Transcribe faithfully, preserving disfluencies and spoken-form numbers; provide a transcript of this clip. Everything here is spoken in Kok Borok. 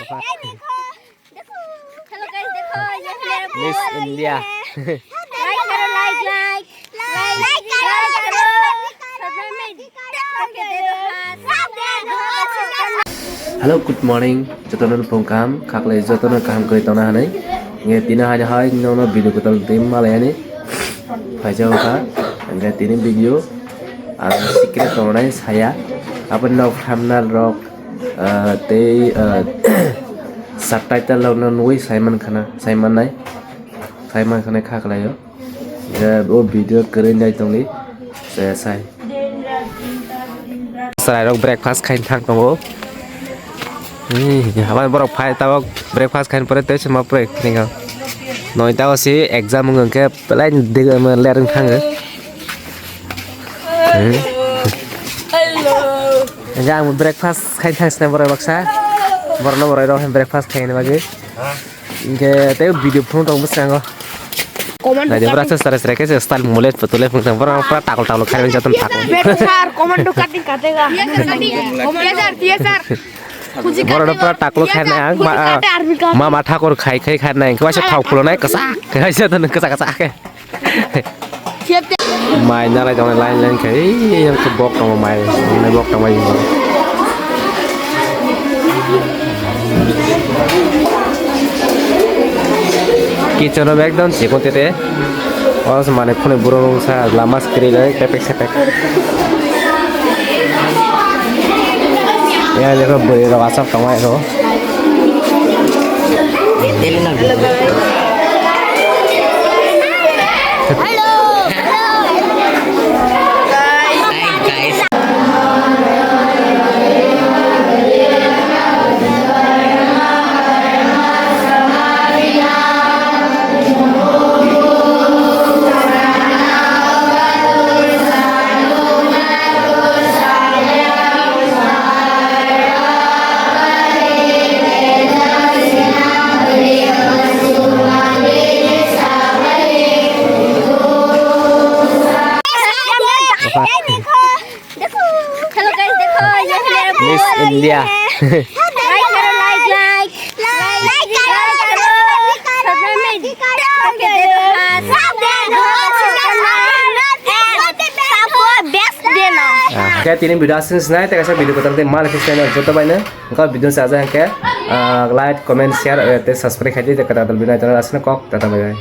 Hello guys, देखो, ये है Miss India. Like करो, like, like, like, like करो, subscribe में करके दे दो, हाँ, सब दे दो। Hello, good morning. Jotono phung kaham, khaklai jotono kaham kwrwi tongna hwnwi. Nge tini hai hai nono video kwtal tei malai ani. Phaijao kha, hwnkhe tini video ang secret tongnai saya. Aboni nok thumbnail rok, ah, tei, ah, subtitle rok no nugwi saiman khana, saiman nai, saiman khana kha khlaio. Je o video kwrwi nai tongdi, se sai. Chwrairok breakfast khaina thang tongo. Hmm, aboni borok phai tabok breakfast khaina pore tei se ma pore khnwi kha. Noi ta o si exam wng khe belai lereng thango. Hmm. Hello. Hingke ang breakfast khaina thang sini borok baksa. Borokno borok rok breakfast khaina bagwi. Hingke tei video phone tong bwskango. Command Naidi bwrasa sara sara khe style mulet putule phone tong borok pura takol takol khaina joton takol. Beto sir, command cutting katega. Yes sir, yes sir. Borok pura taklo khaina ang ma, ma, ma thakur khai khai khaina ang khe waisa thok phulonai kwchak khe waisa kwchak kwchak khe. Mai nalai tong line line khai, ei, ei, ei, bok tong mai, mai bok tong mai. Kitchen room ekdom chikon tete. Oro se manui khunui buro rungsa lama skiri lai pepek sepek. Ya, ya, bwrwi rok aswk tongmani rw. Hello. Hello. Hi, guys. Hello guys, देखो, ये है Miss India. Like करो, like, like, like करो, subscribe में करके दे दो, हाँ, सब दे दो, सबको best देना। Ah, khe tini video aswk sinai, tei kaisa video kwtal tei mal khe sinai joto bai no. Wngkha video se aja hwnkhe, ah, like, comment, share, eh, tei subscribe khai di, tei kwtal video naitongna aswk no kok, tata bye bye.